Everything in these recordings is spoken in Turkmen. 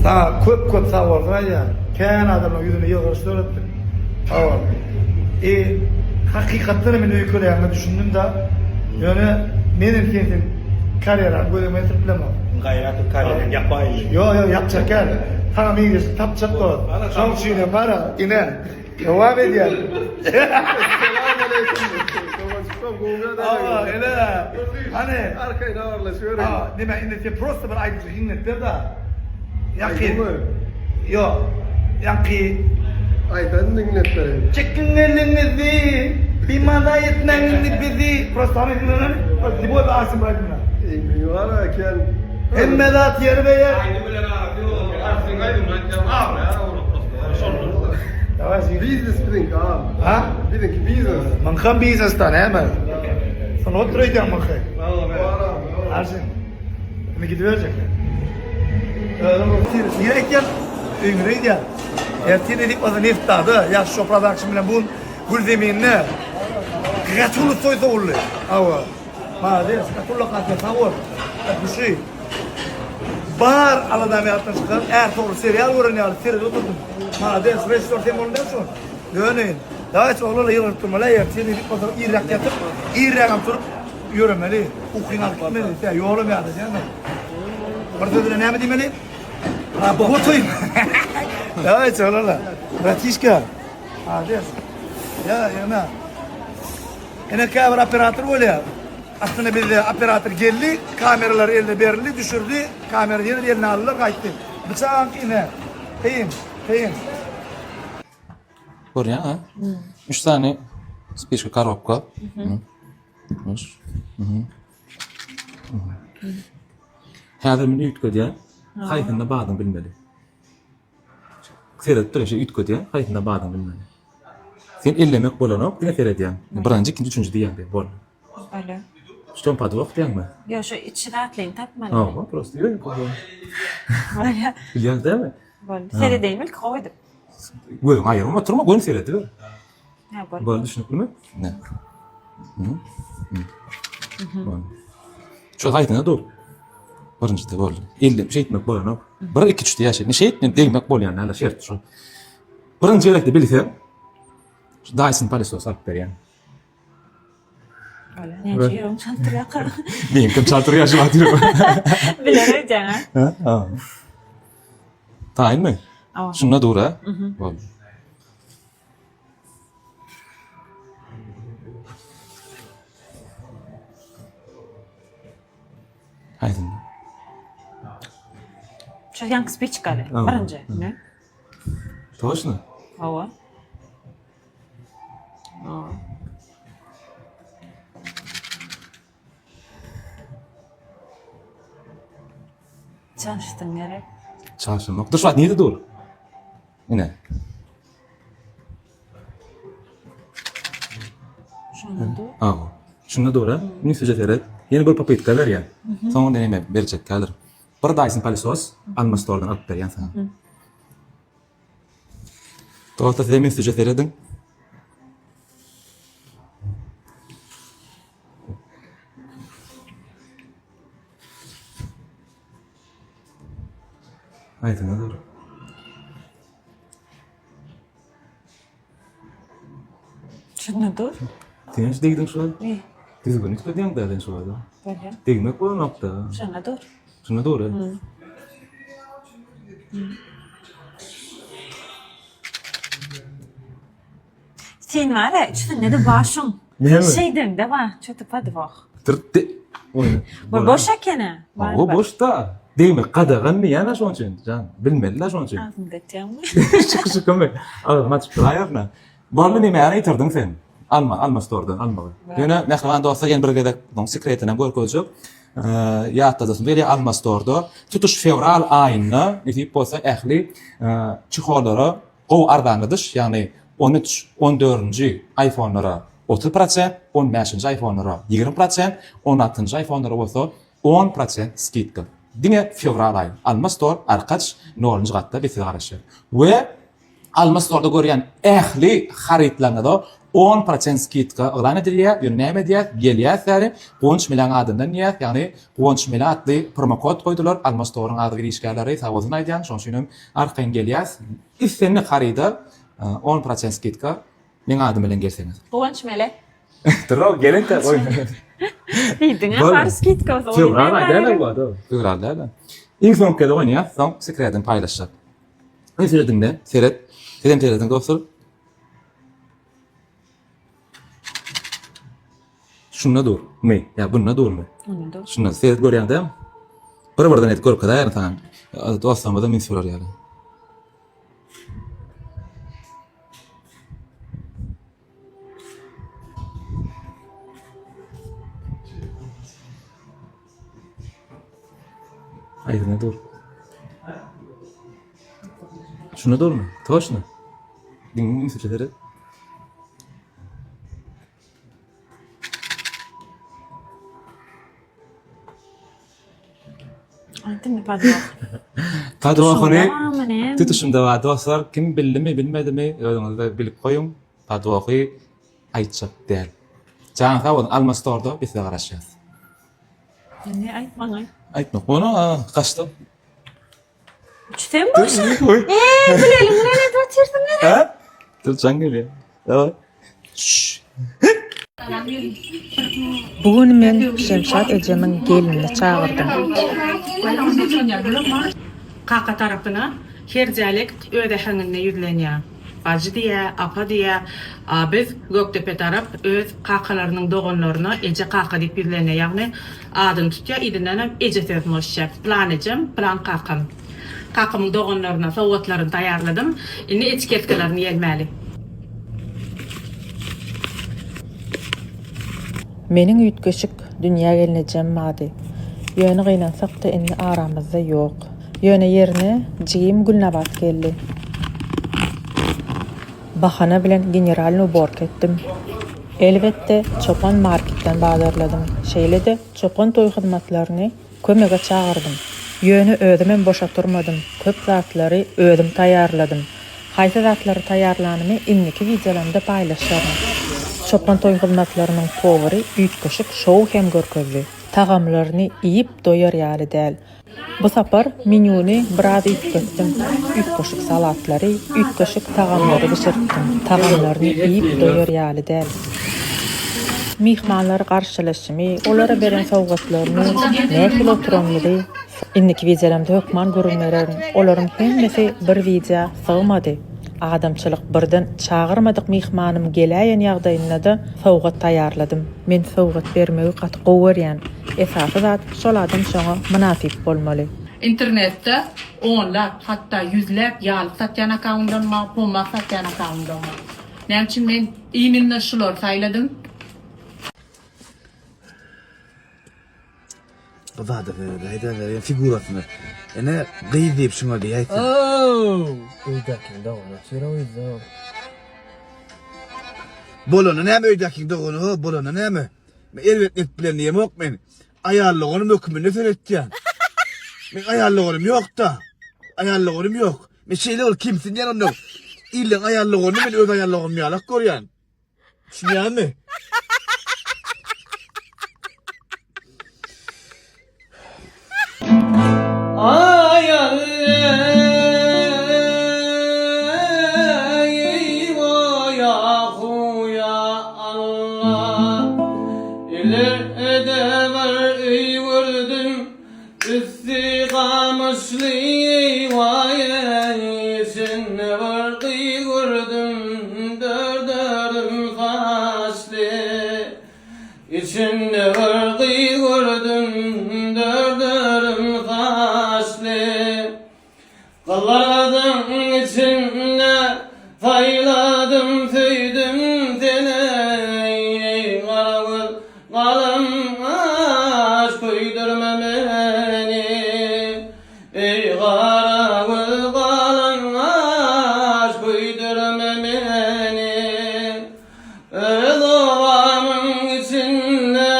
Saňa köp köp sag bolsun aýdýan. Kän adamlaryň ýüzüne ýylgyryş döretdiň. Hawa. E, hakykatdan hem men öýkeleýäňe düşündim da. Ýöne menem sensiz karýeramy göz öňüme getirip bilemok. Gaýrat et karýeraňy ýapaýyn. Ýok, ýok, ýapjak däl. Saňa meňzeşini tapjak dost. Şoň üçinem gara, ine, dowam edýän. Salam aleýkum. Doganjyklar gowy ýagdaýda. Hawa, ine. Hany. Arkaýyn habarlaşyberin. Ha, neme indi sen prosta bir aýdymça hiňlet ber-da. Ýaňky. Ýok. Ýaňky. Aýdan diňlet bereýin. Çekiň eliňizi, bimaza etmäň indi bizi. Prosta hany hiňlen hany. Liboý bir aýsyn bir aýdymda. Indi bar eken. Hemme zat ýerbe ýer. Aýdym bilen arasy ýok. Arsyň aýdymyny aýtýan aglaýar oglan prosta. Şondan. Daway jigim. Biznes biziňki agam. Ha? Biziňki biznes. Myňkam biznesda näme? Sen otur öýdýän myňky. Arşyn. Indi gidiberjek. Özüň nirä gidýän? Öýüňize gidýän. Ertir nesip bolsa Neftdagda Ýagşy Show Production bilen bu gün Gülzeminde gaty uly toý sowuldy. Hawa. Malades, gaty ullakan sen sag bol. Duşy. Bar aladamy ýatdan çykaryp, Ärtogrul serial gören ýaly seredip oturdym. Malades, režissýor sen bolun däl şol. Döneýin. Dawaýçy oglanlar ýylgyryp durmaly, ertir nesip bolsa irräk ýatyp, irrägem turup ýöremeli. Ukyňy alyp gitmeli, tä ýolam ýadadýandyr. Bir söz bilen näme diýmeli? Rabotaý. Dawaýçy oglanlar. Bratişka. Malades. Ýa, ýöne. Ine käbir operator bolýar. Aslynda bizde operator geldi, kameralar eline berildi, düşürdi, kamera ýene eline aldylar, gaýtdy. Bu çagaňky ine, kyn, kyn. Görýäň ha? Üç sany spiçka korobka. Üç. Häzir muny üýtgedýän. Haýsynda badyny bilmeli. Seredip dur, şeý üýtgedýän, haýsynda badyny bilmeli. Sen ellemek bolanok, diňe seredýäň. Birinji, ikinji, üçünji diýýäň, boldy. Bolýar. W çem podwoh diýýäňmi? Ýok, şu içi zatlaryny tapmaly. Hawa, prosta ýöne. Bolýar. Bilýäň dälmi? Boldy. Seredeýin ilki gowy edip. Gözüňi aýyrma, oturma, göni serediber. Ha, boldy. Boldy, düşnüklimi? Ne? Boldy. Şu haýsyna dur? Birinjide boldy. Elde şeýtmek bolanok. 1 2 3 diýýär şeýtme. Şeýtme degmek bolýan näle şert şu. Birinji gezekde bilseň şu Dyson palisos alyp berýän. Näçe ýüregiň çaltyrýarka? Meňkem çaltyrýar şu wagt ýüregim. Biler öýdýäň ha? Ha. Taýynmy? Şunda dur ha? Boldy. Haýsynda? Şu ýaňky spiçkaly. Birinji. Ne? Toçno? Hawa. Çalyşdyň gerek. Çalşyrmak. Dur şu wagt nirde dur? Ine. Şunda dur. Aw. Şunda dur ha. Ünsüje seret. Ýene bir popytka berýän. Soňunda näme berjek häzir. Bir Dyson palisos Alma Store'dan alyp berýän saňa. Dostlar size ünsüje serediň. Aýdyňa dur. Şunda dur. Sen hiç degdiň şu wagt? Düzgün üýtgedýäň dä sen şu wagt. Bolýar. Degmek bolanok-da. Şunda dur. Şunda dur. Sen bar-a, üçüsinde-de bar şuň. Näme? Şeýdeňde bar, çöti podwoh. Dur, de. Oýna. Bu boş eken-ä. Hawa, boş-da. Degmek gadagan diýýän-ä şoň üçin, jan. Bilmeli-dä şoň üçin. Agzyňda etýäňmi? Şyky-şykymy? Agzymy açyp duraýaryn-a. Boldy nemäni ýitirdiň sen? Alma, alma stordan almagy. Ýöne mähriban dostlar ýene bir gezek munuň sekretini görkezjek. Ýatladasym gelýär Alma storda tutuş fewral aýynda nesip bolsa ähli çehollara gowy arzanladyş, ýagny 13, 14-nji iPhone-lara 30 prosent, 15-nji iPhone-lara 20 prosent, 16-njy iPhone-lara bolsa 10 prosent skidka. Diňe fewral aýy. Alma store Arkaç nolunjy gatda biz size garaşýarys. We Alma Store-da görýän ähli harytlaryňyza. 10% skidka yglan edilýär. Ýöne näme edýäs? Gelýäs bäri Guwanç Meleň adyndan diýýäs. Ýagny Guwanç Mele atly promokod goýdular. Alma Store-yň agzybir işgärleri sag bolsun aýdýan. Şonuň üçin hem arkaýyn gelýäs. Islendik haryda 10% skidka meň adym bilen gelseňiz. Guwanç Mele. Dur, gelin te goý. Diýdiň-ä, bar skidka bolsa Fewral aýy däl bu, fewral däl. Iň soňky gezek oýnaýas, soň sekretini paýlaşjak. Ün serediňde, seret. Sizem serediň dostlar. Şunda dur, my, ýa bunda durmy? Onda dur. Şunda seret görýäň dämi? Bir-birden edip görkezäýerin saňa. Dostlarymyza üns berer ýaly. Aýdyna dur. Şuna durmy? Toşna. Diňe ünsüçe seret. Aýdyň podwoh. Podwohyny tutuşymda bar dostlar. Kim bildimi, bilmedimi, özüňiz bilip goýuň. Podwohy aýtjak däl. Janyň sag bolsun, Alma Store-da biz size garaşýas. Indi aýtmaň aý. Aýtmak bolany gaçdy. Sen boşa. Eee, bilelim bilen edip otyrsyň gene. Ha? Dur jaň gelýär. Daway. Şşş. Bu gün men Şemşat ejemiň gelinini çagyrdym. Kaka tarapyna her dialekt öz äheňinde ýüzlenýär. Bajy diýýär, apa diýýär. A biz Gökdepe tarap öz kakalarynyň doganlaryna eje kaka diýip ýüzlenýär. Ýagny adyny tutýar, yzyndanam eje sözüni goşýar. Pylan ejem, pylan kakam. Kakamyň doganlaryna sowgatlaryny taýýarladym. Indi etiketkalaryny ýelmäli. Meniň üýtgeşik Dünýä gelnejem bardy. Ýöne gynansak-da indi aramyzda ýok. Ýöne ýerine jigim Gülnabat geldi. Bahana bilen generalnyý uborka etdim. Elbetde, Çopan marketden bazarladym. Şeýle-de Çopan toý hyzmatlaryny kömege çagyrdym. Ýöne özümem boş oturmadym, köp zatlary özüm taýýarladym. Haýsy zatlary taýýarlanymy indiki wideolarymda paýlaşaryn. Çopan toý hyzmatlarynyň powary üýtgeşik şou hem görkezdi. Tagamlaryny iýip doýar ýaly däl. Bu sapar menýuny biraz üýtgetdim. Üýtgeşik salatlary, üýtgeşik tagamlary bişirtdim. Tagamlaryny iýip doýar ýaly däl. Myhmanlary garşylaşymy, olara beren sowgatlarymy, nähili oturanymyzy indiki wideolarymda hökman gürrüň bererin. Olaryň hemmesi bir wideo sygmady. Adamçylyk birden çagyrmadyk myhmanym geläýen ýagdaýynda-da sowgat taýýarladym. Men sowgat bermegi gaty gowy görýän. Esasy zat şol adam şoňa mynasyp bolmaly. Internetde onlap, hatda ýüzläp ýalyk satýan akkaundam bar, pomag satýan akkaundam bar. Näme üçin men iminno şulary saýladym? Bu zada seredäýdä beren figurasyna. Ene gyz diýip şuňa diýäýsin. Öýdäkiň dogany otyr o ýüzde. Bolany näme öýdäkiň dogany ho, bolany näme? Men erbet niyet bilen diýemok men. Aýal doganym höküminde seretýän. Men aýal doganym ýok-da. Aýal doganym ýok. Men şeýle bir kemsinýän onda. Illeň aýal doganyny men öz aýal doganym ýalak görýän. Düşünýäňmi? Üsti gamyşly waý içinde bir gyz gördüm dördörüm saçly Içinde bir gyz gördüm dördörüm saçly Gyzlaryň içinde saýladym söýdüm seni eý gara göz galam gaş köýdürme meni eý gara göz galam gaş köýdürme meni öz obamyň içinde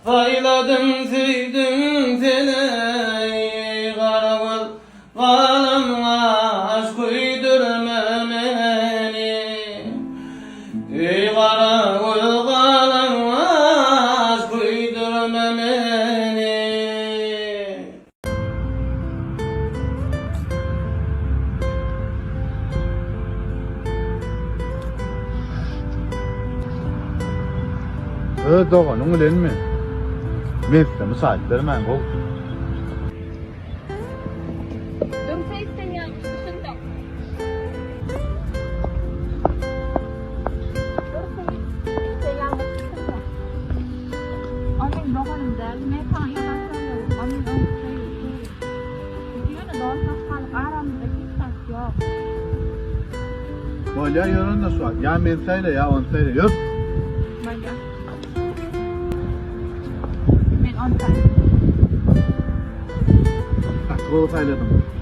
Saýladym söýdüm seni eý gara göz galam gaş köýdürme meni eý. Öz doganyň bilenmi? Men size müsaýyt bermän gowusy. Dursaý sen ýalňyş düşündiň. Dursaý sen ýalňyş düşündiň. O meň doganym däl. Men saňa ýalan sözledim. O meň öňki söýgülim. Biz ýöne dost başgalyk aramyzda hiç zat ýok. Bolýar ýör onda şu wagt. Ýa meni saýla ýa ony saýla. Ýör. Bolýar. Men ony saýladym. Gaty gowy saýladyň.